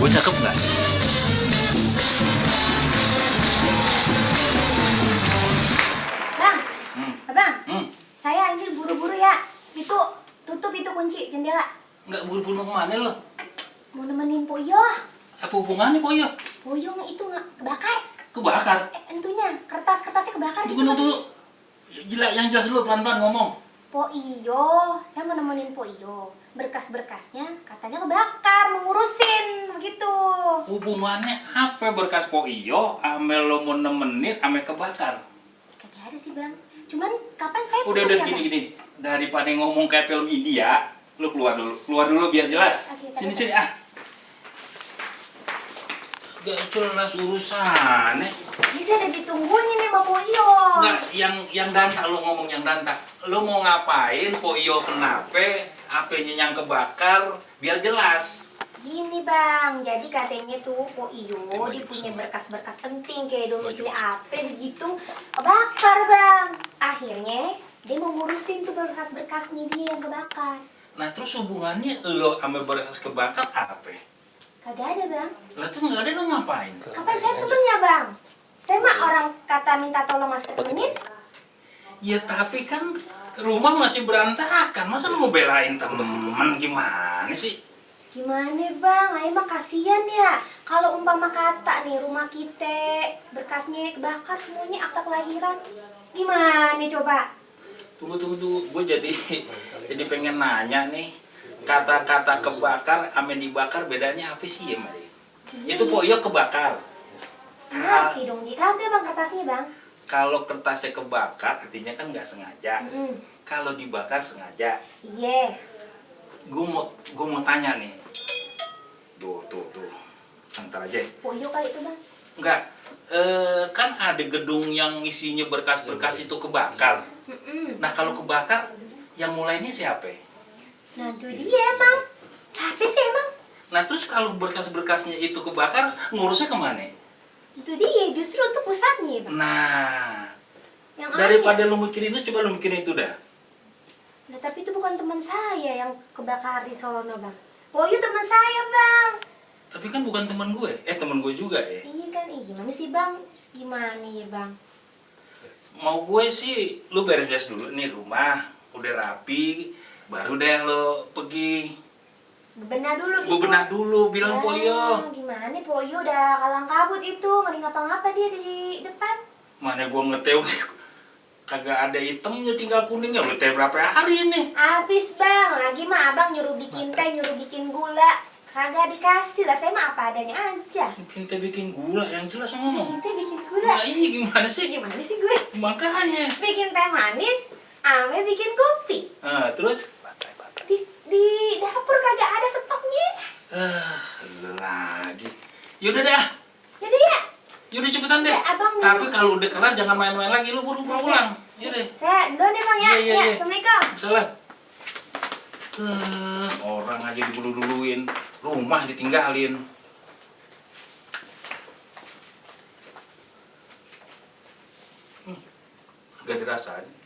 Gue cakep nggak? Bang, abang, Hmm. saya ini buru-buru ya. Itu tutup itu kunci jendela. Nggak buru-buru mau kemana lo? Mau nemenin Poyo. Apa hubungannya kok ya? Poyo itu nggak kebakar. Kebakar? Entunya kertasnya kebakar. Tunggu dulu. Gila, yang jelas dulu, pelan-pelan ngomong. Poyo, saya mau nemenin Poyo. Berkas-berkasnya katanya kebakar, mengurusin begitu. Hubungannya apa berkas po iyo, ame lo mau nemenin, ame kebakar? Kagak ada sih bang. Cuman kapan saya Udah pulang ya, Bang? gini. Daripada ngomong kayak film India, lo keluar dulu biar jelas. Oke, Sini ah. Gak jelas urusannya. Bisa udah ditungguin ini sama Poyo. Nggak, yang danta lo ngomong yang danta. Lo mau ngapain? Po iyo kenapa? HP-nya yang kebakar? Biar jelas. Gini bang, jadi katanya tuh Poyo dia punya berkas-berkas penting kayak domisili AP begitu kebakar bang. Akhirnya dia mau ngurusin tuh berkas-berkasnya dia yang kebakar. Nah terus hubungannya lo sama berkas kebakar apa? Kagak ada bang. Lah tuh nggak ada, lo ngapain? Kapan saya temennya bang? Saya mah orang kata minta tolong mas temenin. Ya tapi kan rumah masih berantakan, masa lu mau belain temen gimana sih? Gimana bang? Ayo mah kasihan ya. Kalau umpama kata nih rumah kita berkasnya kebakar semuanya akta kelahiran. Gimana coba? Tunggu, gue jadi pengen nanya nih. Kata-kata kebakar, ame dibakar bedanya apa sih ya Mari? Itu Poyo kebakar. Ngerti dong, dia kagak bang kertasnya bang. Kalau kertasnya kebakar, artinya kan nggak sengaja. Kalau dibakar sengaja. Iya. Gue mau tanya nih. Tuh. Ntar aja. Poyo kali itu bang. Enggak. Kan ada gedung yang isinya berkas-berkas itu kebakar. Nah kalau kebakar, yang mulainya siapa? Nah itu dia bang. Siapa sih emang? Nah terus kalau berkas-berkasnya itu kebakar, ngurusnya kemana? Itu dia justru untuk pusatnya bang. Nah, Yang daripada aneh. lu mikirin itu, coba lu mikirin itu dah. Nah tapi itu bukan teman saya yang kebakar di Solono bang. Poyo teman saya bang. Tapi kan bukan temen gue, temen gue juga ya. Iya kan, gimana sih bang? Terus gimana ya bang? Mau gue sih, lu beres-beres dulu nih rumah, udah rapi, baru deh lo pergi. Bebenah dulu gitu. Bebenah dulu, bilang Ya, Poyo. gimana Poyo udah kalang kabut itu, nggak ngapa-ngapa dia di depan. Mana gue ngeteo nih, kagak ada hitamnya, tinggal kuningnya. Udah teh berapa hari ini? Habis bang, lagi mah abang nyuruh bikin teh, nyuruh bikin gula. Kagak dikasih lah, saya mah apa adanya aja. Bikin teh bikin gula, yang jelas ngomong. Bikin teh, bikin gula. Nah iya gimana sih? Gimana sih gue? Makanya. Bikin teh manis, ame bikin kopi. Nah terus? Di dapur kagak ada stoknya. Lu lagi. Yaudah dah. Jadi ya, Yaudah cepetan deh. Ya, abang Tapi dulu. kalau udah kelar jangan main-main lagi. Lu buru-buru pulang. Yaudah. saya duluan ya bang ya. Iya. Assalamualaikum. Salam. Orang aja dibulu-duluin. Rumah ditinggalin. Gak dirasain.